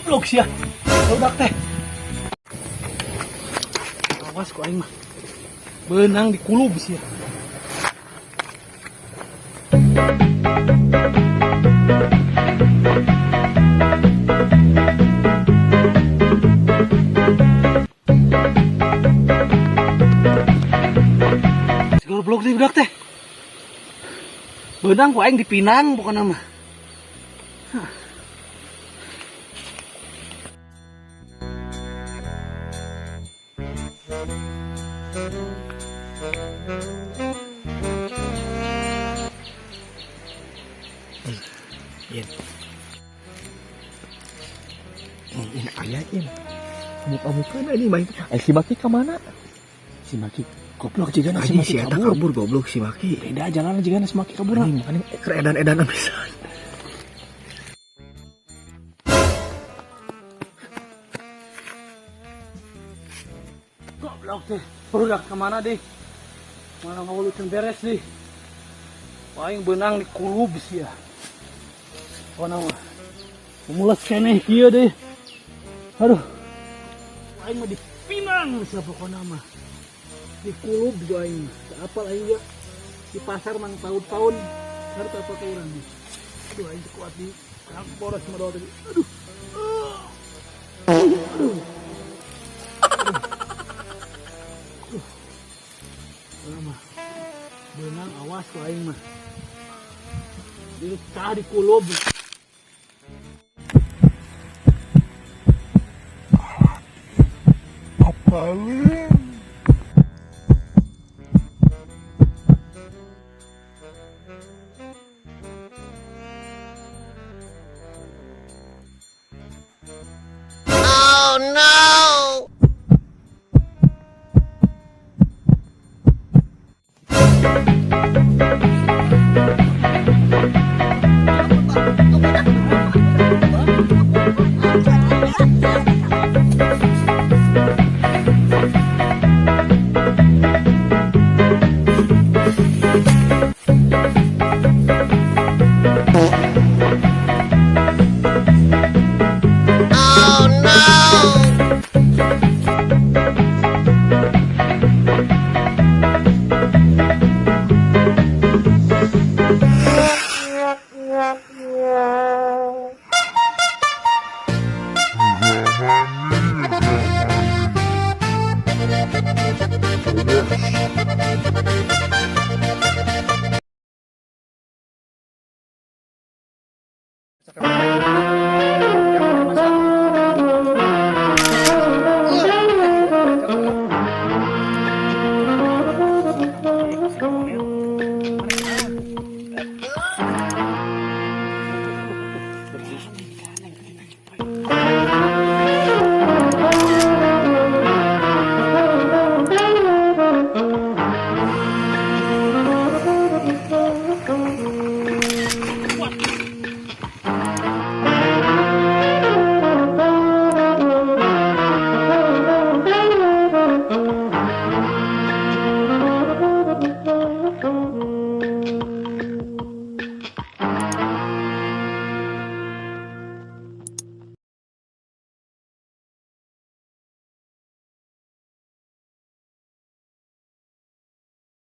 Goblok sia. Budak teh. Awas ku aing mah. Beunang dikulub sia. Goblok deh budak teh. Beunang ku aing dipinang pokokna mah. Hah. Yen. Ini aya, Yen. Muka-mukana ini main. Eh, si Maki ka mana? Si Maki goblok juga si Anjing Maki si eta kabur. kabur, goblok si Maki. Beda jalan juga si Maki kabur. Anjing, makanya keur edan-edan pisan. Goblok teh. Barudak kemana deh? Mana mau lucu beres deh. Aing beunang dikulub sia. Pokona mah. Mules keneh kieu deh. Aduh. Aing mah dipinang sia pokona mah. Dikulub juga aing. Teu apal aing ge. Di pasar mang tahun-tahun ngerti apa ke urang nih. Aduh, aing teu kuat di boros modal tadi. Aduh. Aduh. Aduh. Aduh. Aduh mah. Beunang awas ku aing mah. Jadi cah dikulub. Apaleun.